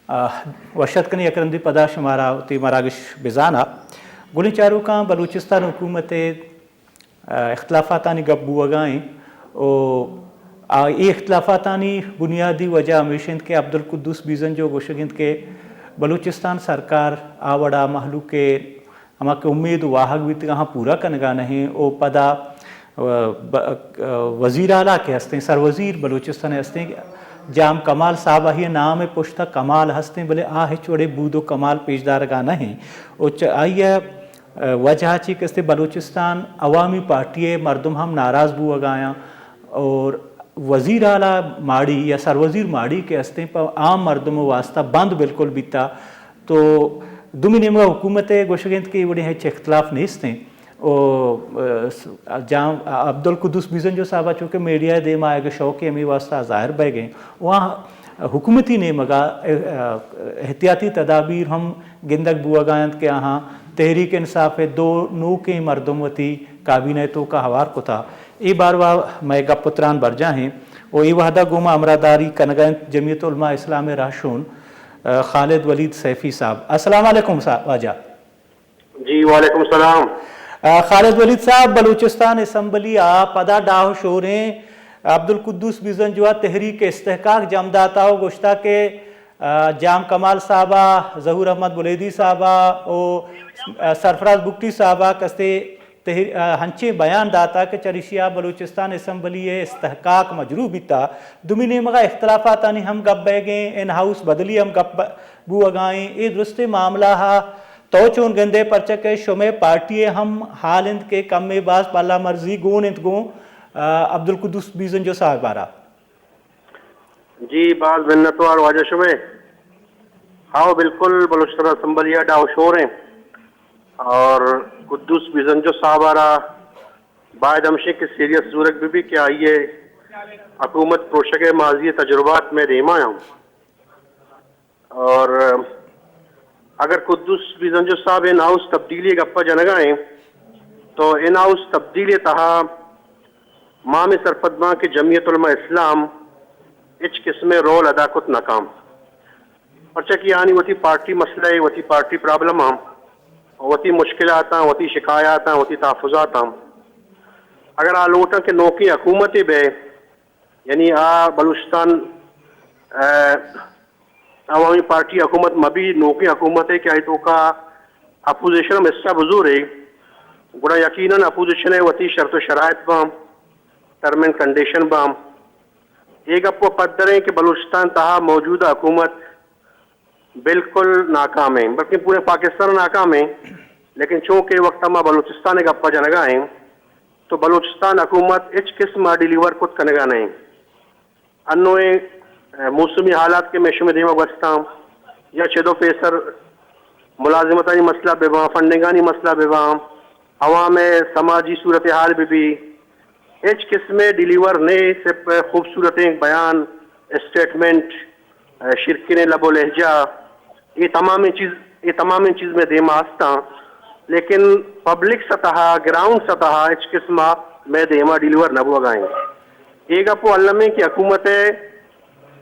آ، وش اتک کنیں یک رندے پدا شمارا وتی مراگش بزانا۔ گلیں چاروکاں، بلوچستان حکومت ءِ، آ، اختلافاتانی گپ بوگا ایں و آ، اے اختلافاتانی بنیادی وجہ ہمیش انت کہ عبدالقدوس بیزنجو گوشگ انت کہ بلوچستان سرکار آ وڑا مہلوک ءِ ہما کہ امید و واہگ بیتگ آہاں پورا کنگا نہ ایں و پدا، آ، ب-، آ، وزیر اعلیٰ کہ ہستیں، سروزیر بلوچستان ءِ ہستیں، جام کمال صاحب، آئی ءِ نام ءِ پشتا کمال ہستیں، بلے آ ہچ وڑیں بود و کمال پیش دارگا نہ ایں و چ-، آئی ءِ، آ، وجہ چی کہ ہستیں بلوچستان عوامی پارٹی ءِ مردم ہم ناراض بوگا آں اور وزیر اعلیٰ ماڑی یا سروزیر ماڑی کہ ہستیں پہ عام مردم ءِ واسطہ بند بالکل بیتا۔ تو دومی نیمگا حکومت ءِ گوشگ انت کہ اے وڑیں ہچ اختلاف نیست انت۔ او، س-، جام عبدالقدوس بیزنجو صاحب ءَ چونکہ میڈیا ءِ دیما آیگ ءِ شوق ہمے واسطہ ظاہر بئیگ ءَ انت۔ واں حکومتی نیمگا، احتیاطی تدابیر ہم گندگ بوگا انت کہ آہاں تحریک انصاف ءِ دو نوکیں مردم وتی کابینہ ءِ توکا ہوار کتا۔ اے باروا مئے گپ و تران برجاہ ایں و اے وہدا گوں ما ہمراہداری کنگا انت جمعیت علماء اسلام ءِ رہشون، آ، خالد ولید سیفی صاحب۔ السلام علیکم صاحب، واجہ۔ جی، وعلیکم السلام۔ آ، خالد ولید صاحب، بلوچستان اسمبلی ءَ پدا ڈاہ و شوریں عبدالقدوس بیزنجو ءَ تحریک استحقاق جم داتا و گوشتا کہ، آ، جام کمال صاحب ءَ، ظہور احمد بلیدی صاحب ءَ و، آ، سرفراز بگٹی صاحب ءَ کسے تحر-، آ، ہنچیں بیان داتا کہ چریشی ءَ بلوچستان اسمبلی ءِ استحقاق مجروح بیتا۔ دومی نیمگا اختلافاتانی ہم گپ بئیگ ءَ ایں، ان ہاؤس بدلی ہم گپ ب-، بوگا ایں۔ اے درستیں معاملہ ءَ تو چون گندے، پرچا کہ شمئے پارٹی ءِ ہم حال انت کہ کمے باز پلہ مرزی گون انت گوں، آ، عبدالقدوس بیزنجو صاحب ءَ را؟ جی، باز منتوار واجہ شمئے۔ ہاؤ، بالکل بلوچستان اسمبلی ءَ ڈاہ و شور ایں اور قدوس بیزنجو صاحب ءَ را باید ہمشیں کہ سیریس زورگ بہ بی کہ آئی ءِ حکومت پروشگ ءِ ماضی ءِ تجربات مئے دیما ایں۔ اور اگر قدوس بیزنجو صاحب ان ہاؤس تبدیلی ءِ گپ ءَ جنگا ایں تو ان ہاؤس تبدیلی ءِ تہا ما ہمے سرپد باں کہ جمعیت علماء اسلام ہچ قسم ءِ رول ادا کت نہ کن، پرچا کہ آنی وتی پارٹی مسئلہ ایں، وتی پارٹی پرابلم آں، وتی مشکلات آں، وتی شکایات آں، وتی تحفظات آں۔ اگر آ لوٹاں کہ نوکیں حکومتے بئے، یعنی آ بلوچستان، آ، عوامی پارٹی حکومت مہ بی، نوکیں حکومتے کہ آئی توکا اپوزیشن ہم حصہ بزورے، گڑا یقیناً اپوزیشن ءِ وتی شرط و شرائط باں، ٹرم اینڈ کنڈیشن باں۔ اے گپ و پدریں کہ بلوچستان تہا موجودہ حکومت بالکل ناکام ایں، بلکن پورے پاکستان ناکام ایں، لیکن چونکہ وقت ما بلوچستان ءِ گپ ءَ جنگا ایں تو بلوچستان حکومت ہچ قسم ءَ ڈیلیور کت کنگا نہ ایں۔ انوئیں، اے، موسمی حالات کہ مئے شمئے دیما گوستاں، یا چد و پیسر ملازمتانی مسئلہ بہ باں، فنڈنگانی مسئلہ بہ باں، عوام ءِ سماجی صورتحال بہ بی، ہچ قسم ءِ ڈیلیور نہ، صرف خوبصورتیں بیان، اسٹیٹمنٹ، اے، شیرکنیں لب و لہجہ، اے تمامیں چیز، اے تمامیں چیز مئے دیما ہستاں، لیکن پبلک سطح ءَ، گراؤنڈ سطح ءَ ہچ قسم ءَ مئے دیما ڈیلیور نہ بوگا ایں۔ اے گپ و الم ایں کہ حکومت ءِ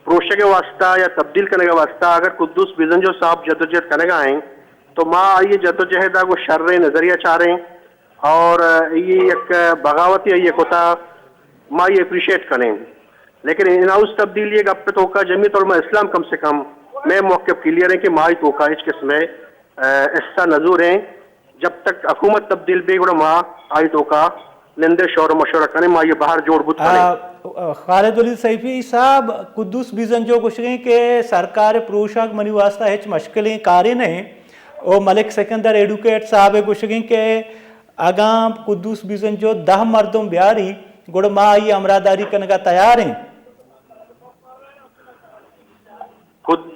پروشگ ءِ واسطہ یا تبدیل کنگ ءِ واسطہ اگر قدوس بزنجو صاحب جدوجہد کنگا ایں تو ما آئی ءِ جدوجہد ءَ گوں شریں نظریہ چاریں اور اے یک بغاوتے آئی ءَ کتا، ما آئی ءَ اپریشیٹ کنیں۔ لیکن ان ہاؤس تبدیلی ءِ گپ ءِ توکا جمعیت علماء اسلام کم سے کم مئے موقف کلیئر ایں کہ ما آئی توکا ہچ قسم ءِ، اے، حصہ نہ زوریں۔ جب تک حکومت تبدیل بی گڑا ما آئی توکا نندیں، شور و مشورہ کنیں، ما آئی ءِ بہر جوڑ بوت کنیں۔ آ، خالد ولید سیفی صاحب، قدوس بیزنجو گوشگیں کہ سرکار ءِ پروشگ منی واسطہ ہچ مشکلیں کارے نہ ایں۔ او ملک سکندر ایڈوکیٹ صاحب ءِ گوشگیں کہ اگاں قدوس بیزنجو دہ مردم بیاری، گڑا ما آئی ءِ ہمراہداری کنگ ءَ تیار ایں۔ قد-،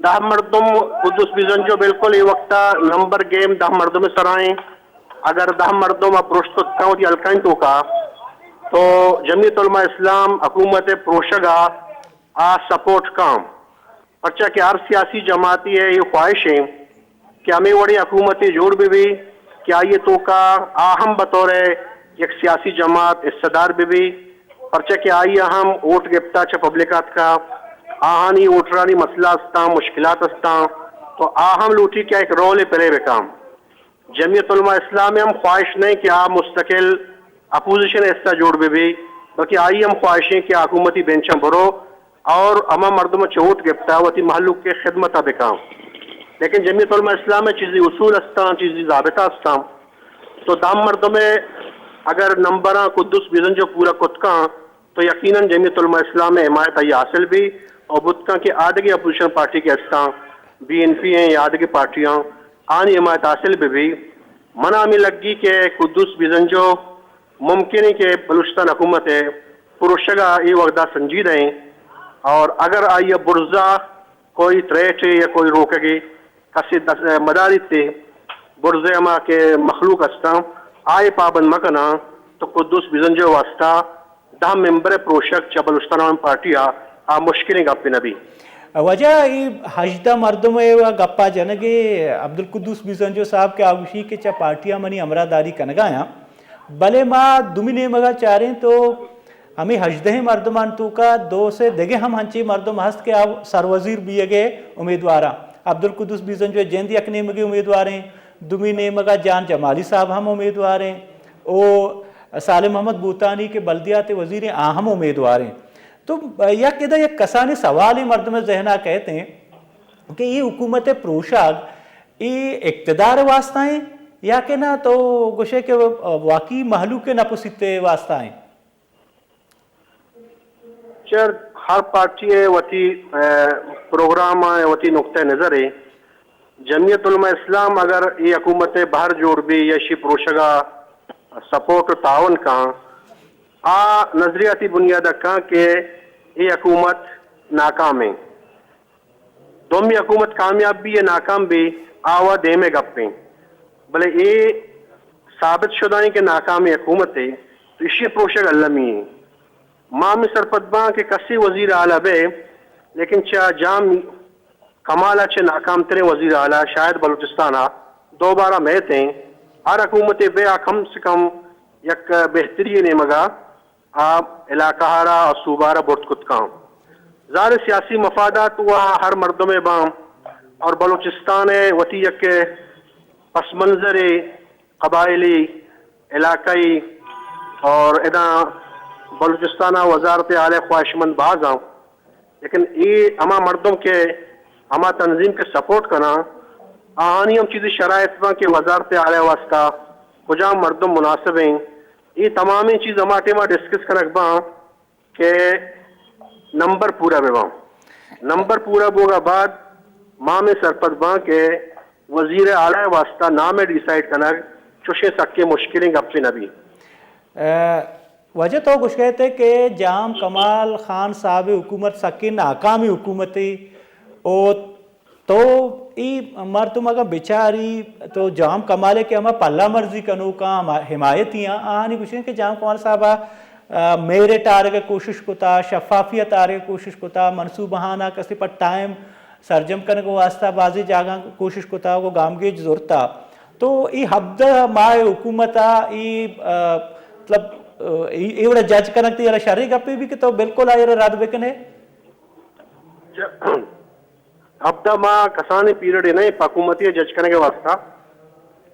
دہ مردم، قدوس بیزنجو، بالکل اے وقت ءَ نمبر گیم دہ مردم ءِ سرا ایں۔ اگر دہ مردم ءَ پروشت کت کن وتی حلقہ ءِ توکا تو جمعیت علماء اسلام حکومت ءِ پروشگ ءَ آ سپورٹ کن، پرچا کہ ہر سیاسی جماعتے ءِ اے خواہش ایں کہ ہمے وڑیں حکومتے جوڑ بہ بی کہ آئی ءِ توکا آ ہم بطور یک سیاسی جماعت حصہ دار بہ بی، پرچا کہ آئی ءَ ہم ووٹ گپتا، چہ پبلک ءَ آتکا۔ آہانی ووٹرانی مسئلہ استاں، مشکلات استاں، تو آ ہم لوٹی کہ آ یک رولے پلے بکاں۔ جمعیت علماء اسلام ء ہم خواہش نہیں کہ آ مستقل اپوزیشن ء حصہ جوڑ بہ بی، بلکہ آئی ہم خواہش ہیں کہ آ حکومتی بینچاں برو اور ہما مردم چہ ووٹ گپتا وتی مہلوک کے خدمت بکاں۔ لیکن جمعیت علماء اسلام ء چیزی اصول استاں، چیزی ضابطہ استاں۔ تو دام مردم ء اگر نمبراں قدوس بیزنجو پورا کتکاں، تو یقیناً جمعیت علماء اسلام ء حمایت آئی حاصل بی اور بتکاں کہ آدگی اپوزیشن پارٹی کے استاں، بی این پی ہیں یا آدگی پارٹیاں، آنی حمایت حاصل بہ بی۔ منا ہمیں لگی کہ قدوس بیزنجو ممکن ہے کہ بلوچستان حکومت ء پروشگ ء اے وھد ء سنجیدہ ہیں اور اگر آئی ء برزا کوئی تھریٹ یا کوئی روکگے کسے دس-، مداری تے برزے ہما کہ مخلوق استاں، آئے پابند مکناں تو قدوس بزنجو واسطہ دہ ممبر پروشگ چہ بلوچستان عوام پارٹی آ، آ مشکلیں گپے نہ بی۔ واجہ، اے ہژدہ مردم ء و گپا جنگے عبدالقدوس بزنجو صاحب کہ آ گوشی کہ چہ پارٹی آ منی ہمراہ داری کنگا آں، بلے ما دومی نیمگا چاریں تو ہمے ہژدہیں مردمان توکا دو سے دگہ ہم ہنچیں مردم ہست کہ آ سروزیر بیئگئے امیدواراں۔ عبدالقدوس بیزنجو جند یک نیمگے امیدواریں، دومی نیمگا جان جمالی صاحب ہم امیدواریں، او سالم محمد بوتانی کہ بلدیات وزیریں آ ہم امیدواریں۔ تو یک ادا یک کسانیں سوالے مردم ذہنا کئیت ایں کہ اے حکومت پروشگ اے اقتدار واسطہ ایں یا کہ نہ تو گوشے کہ واقعی مہلوک نپسیت واسطہ ایں؟ چر ہر پارٹی ء وتی، ء، پروگرام ء وتی نقطہ نظر ء۔ جمعیت علماء اسلام اگر اے حکومت ء بہر جوڑ بی یا اشی پروشگ ء سپورٹ و تعاون کاں، آ نظریاتی بنیاد ء کاں کہ اے حکومت ناکام ایں۔ دومی حکومت کامیاب بی یا ناکام بی، آ وا دیمے گپ ایں۔ بلے اے ثابت شدہ ایں کہ ناکامیں حکومت ایں، تو ایشی پروشگ المی ایں۔ ما ہمے سرپد باں کہ کسے وزیر اعلی بے، لیکن چہ جام کمال ء چہ ناکام تریں وزیر اعلی شاید بلوچستان ء دوبارہ میت ایں۔ ہر حکومتے بے آ کم سے کم یک بہتری نیمگا آ علاقہ ء را، آ صوبہ ء را برت کت کن۔ ظاہر سیاسی مفادات و ہر مردم ء باں اور بلوچستان ء وتی یک پس منظر قبائلی، علاقائی اور ادا بلوچستان ء وزارت اعلی خواہشمند باز آں۔ لیکن اے ہما مردم کہ ہما تنظیم کہ سپورٹ کناں، آہانی ہم چیزی شرائط باں کہ وزارت اعلی واسطہ کجام مردم مناسب ایں۔ اے تمامیں چیز ہما ٹائم ء ڈسکس کنگ باں کہ نمبر پورا بہ باں۔ نمبر پورا بوگا بعد ما ہمے سرپد باں کہ وزیر اعلی واسطہ نام ء ڈیسائیڈ کنگ چوشیں سکیں مشکلیں گپے نہ بی۔ ء، واجہ تو گوشگ ء ئے کہ جام کمال خان صاحب ء حکومت سکیں ناکامیں حکومتے او تو ای مردم اگاں بچاری تو جام کمال ء کہ ہما پلہ مرزی کنوکاں، ہما حمایتی آں، آہانی گوشیں کہ جام کمال صاحب ء، ء، میرٹ آرگ ء کوشش کتا، شفافیت آرگ ء کوشش کتا، منصوبہاں کسے پہ ٹائم سرجم کنگ ء واستہ بازیں جاگہاں کوشش کتا، گوں گامگیج زرتا۔ تو ای ہبدہ ماہ حکومت ء ای، ء، مطلب، ء، ای، ای وڑا جج کنگ تئی را شریں گپے بی کہ تو بالکل آئی را رد بکنے؟ ہبدہ ماہ کسانیں پیریڈے نہ ایں پہ حکومتے ء جج کنگ ء واستہ۔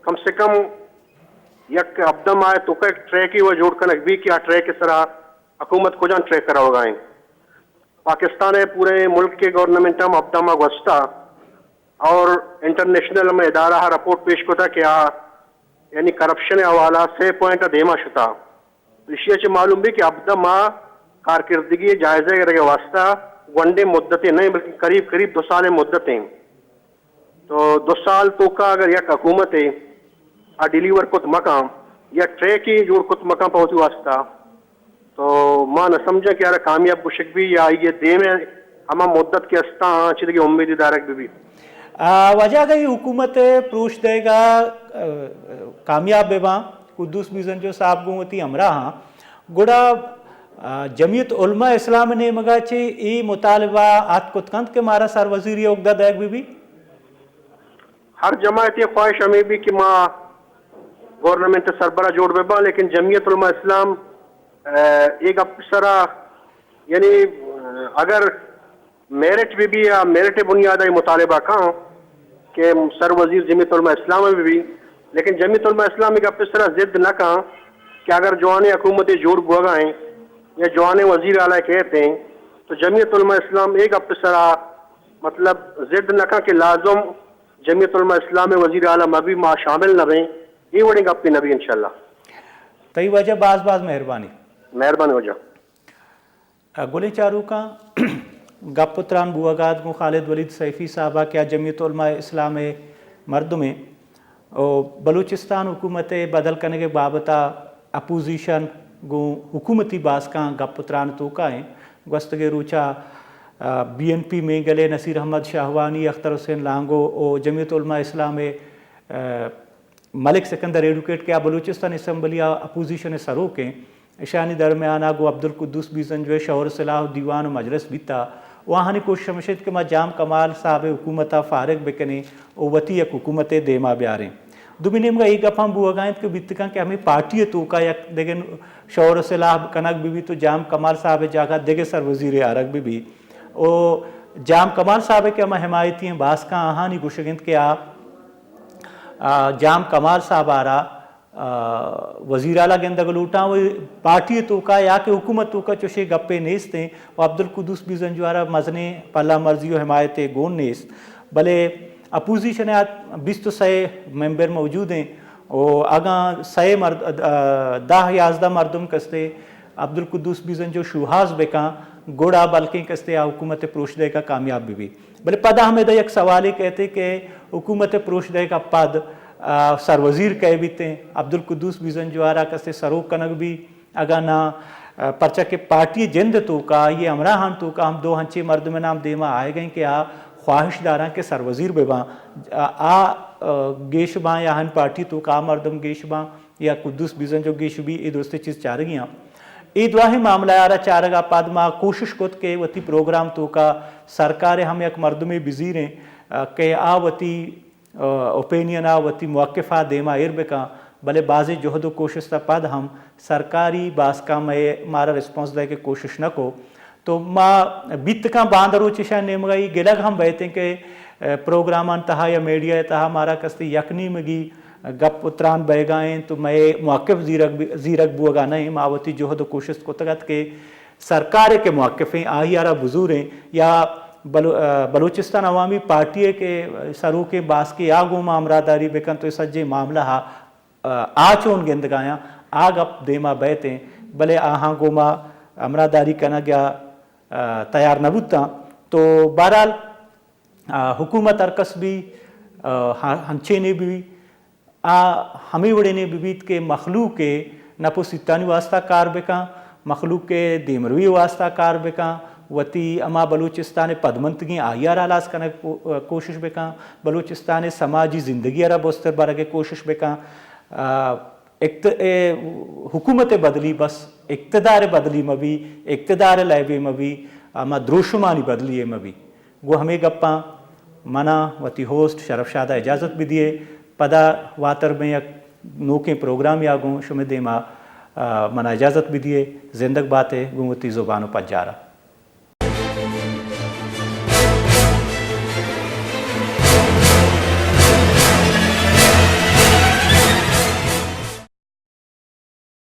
کم سے کم یک ہبدہ ماہ ء توکا یک ٹریکے و جوڑ کنگ بی کہ آ ٹریک ء سرا حکومت کجام ٹریک ء روگا ایں۔ پاکستان ء پورے ملک کے گورنمنٹ ہم ہبدہ ماہ گوستہ اور انٹرنیشنل ہم ادارہ ء رپورٹ پیش کتا کہ آ یعنی کرپشن ء حوالہ سے پوائنٹ ء دیما شتا۔ ایشی ء چہ معلوم بی کہ ہبدہ ماہ کارکردگی ء جائزہ گرگ ء واستہ گونڈیں مدتے نہ ایں، بلکہ قریب قریب دو سال ء مدت ایں۔ تو دو سال توکا اگر یک حکومت ء آ ڈیلیور کت مکاں یا ٹریک ء جوڑ کت مکاں پہ وتی واستہ، تو ما نہ سمجھاں کہ آرا کامیاب گوشگ بی یا آئی ء دیم ء ہما مدت کہ استاں آ چہ دگہ امیدے دارگ بہ بیت۔ آ، واجہ اگاں اے حکومت ء پروش دئیگ ء، آ، کامیاب بہ باں، قدوس میزنجو صاحب گوں وتی ہمراہاں، گڑا، آ، جمعیت علماء اسلام ء نیمگ ء چہ اے مطالبہ اتک کت کنت کہ مارا سر وزیری ء عہدہ دئیگ بہ بیت؟ ہر جماعتے خواہش ہمے بی کہ ما گورنمنٹ ء سربراہ جوڑ بہ باں، لیکن جمعیت علماء اسلام، آ، اے گپ سرا، یعنی، آ، اگر میرٹ بہ بی یا میرٹ ءِ بنیاد ءَ مطالبہ کاں کہ سر وزیر جمعیت علماء اسلام بہ بی، لیکن جمعیت علماء اسلام ءِ گپ ءِ سرا ضد نہ کاں کہ اگر جوانیں حکومتے جوڑ بوگا ایں یا جوانیں وزیر اعلیٰ کیت ایں، تو جمعیت علماء اسلام اے گپ ءِ سرا، مطلب، ضد نہ کاں کہ لازم جمعیت علماء اسلام ءِ وزیر اعلیٰ مہ بی، ما شامل نہ بیں، اے وڑیں گپے نہ بی انشاءاللہ۔ تئی واجہ باز باز مہربانی۔ مہربانی واجہ۔ گلیں چاروکاں، گپ ءُ تران بوگ ءَ ات گوں خالد ولید سیفی صاحب ءَ کہ آ جمعیت علماء اسلام ءِ مردمے ءُ بلوچستان حکومت ءِ بدل کنگ ءِ بابت ءَ اپوزیشن گوں حکومتی باسکاں گپ ءُ تران ءِ توکا ایں۔ گوستگیں روچ ءَ، آ، بی این پی مینگل ءِ نصیر احمد شاہوانی، اختر حسین لانگو ءُ جمعیت علماء اسلام ءِ، آ، ملک سکندر ایڈوکیٹ کہ آ بلوچستان اسمبلی ءِ اپوزیشن ءِ سروک ایں، اشانی درمیان ءَ گوں عبدالقدوس بیزنجو ءِ شور ءُ سلاہ ءُ دیوان ءُ مجلس بیتا ءُ آہانی کوشش ہمیش ات کہ ما جام کمال صاحب ءِ حکومت ءَ فارغ بکنیں ءُ وتی یک حکومتے دیما بیاریں۔ دومی نیمگا اے گپ ہم بوگا انت کہ بیتکاں کہ ہمے پارٹی ءِ توکا یک دگہ شور ءُ سلاہ کنگ بہ بیت ءُ جام کمال صاحب ءِ جاگہ دگہ سر وزیرے آرگ بہ بیت۔ ءُ جام کمال صاحب ءِ کہ ہما حمایتی ایں باسکاں آہانی گوشگ انت کہ آ، آ، جام کمال صاحب ءَ را، آ، وزیر اعلیٰ گندگ لوٹاں ءُ پارٹی ءِ توکا یا کہ حکومت توکا چوشیں گپے نیست ایں ءُ عبدالقدوس بیزنجو ءَ را مزنیں پلہ مرزی ءُ حمایتے گون نیست۔ بلے اپوزیشن ءَ بیست ءُ سئے ممبر موجود ایں ءُ اگاں سئے مرد-، آ، دہ یازدہ مردم کستے عبدالقدوس بیزنجو شوہاز بکاں، گڑا بلکیں کستے آ حکومت ءِ پروش دئیگ ءَ کامیاب بہ بی۔ بلے پدا ہمیدا یک سوالے کئیت کہ حکومت ءِ پروش دئیگ ءَ پد، آ، سر وزیر کئے بیتیں؟ عبدالقدوس بیزنجو ءَ را کسے سروک کنگ بی؟ اگاں ناں، آ، پرچا کہ پارٹی ءِ جند ءِ توکا، آئی ءِ ہمراہان توکا ہم دو ہنچیں مردم ءِ نام دیما آیگ ءَ انت کہ آ خواہش داراں کہ سر وزیر بہ باں۔ آ، آ، آ، گیش باں یا ہن پارٹی توکا آ مردم گیش باں یا قدوس بیزنجو گیش بی، اے درستیں چیز چارگی آں۔ اے دواہیں معاملہ ءَ را چارگ ءَ پد ما کوشش کت کہ وتی پروگرام توکا سرکار ءِ ہم یک مردمے بزیریں، آ، کہ آ وتی، آ، اوپینین ءَ، وتی موقف ءَ دیما ایر بکاں، بلے بازیں جہد ءُ کوشست ءَ پد ہم سرکاری باسکاں مئے، مارا ریسپانس دئیگ ءِ کوشش نہ کو۔ تو ما بیتکاں باندروچ اشاں نیمگا اے گلگ ہم بئیتیں کہ، آ، پروگرامانی تہا یا میڈیا ءِ تہا مارا کستے یک نیمگی گپ ءُ تران بئیگا انت تو مئے موقف زیرگ بی-، زیرگ بوگا نہ ایں۔ ما وتی جہد ءُ کوشست کتگ ات کہ سرکار ءِ کہ موقف ایں، آئی ءَ را بزوریں یا بلو-، آ، بلوچستان عوامی پارٹی ءِ کہ سروکیں باسکے آ گوں ما ہمراہداری بکن تو اے سجیں معاملہ ءَ، آ، آ چون گندگایاں، آ گپ دیما بئیتیں، بلے آہاں گوں ما ہمراہداری کنگ ءَ، آ، تیار نہ بوتاں۔ تو بہرحال، آ، حکومت ہرکس بی، آ، ہ-، ہنچینے بی، آ ہمے وڑینے بہ بیت کہ مخلوق ءِ نپ ءُ سیتانی واسطہ کار بکاں، مخلوق ءِ دیمروی ءِ واسطہ کار بکاں، وتی ہما بلوچستان ءِ پدمنتگیں آئی ءَ را ہلاس کنگ ءِ کو-، کوشش بکاں، بلوچستان ءِ سماجی زندگی ءَ را بستر برگ ءِ کوشش بکاں۔ آ، اقت-، اے حکومت ءِ بدلی بس اقتدار ءِ بدلی مہ بی، اقتدار ءِ لیبے مہ بی، ہما دروشمانی بدلی ءَ مہ بی۔ گوں ہمے گپاں منا وتی ہوسٹ شرف شاد ءَ اجازت بدیے۔ پدا واتر بیں یک نوکیں پروگرامے ءَ گوں شمئے دیما، آ، منا اجازت بدیے۔ زندگ بات ئے گوں وتی زبان ءُ پجار ءَ۔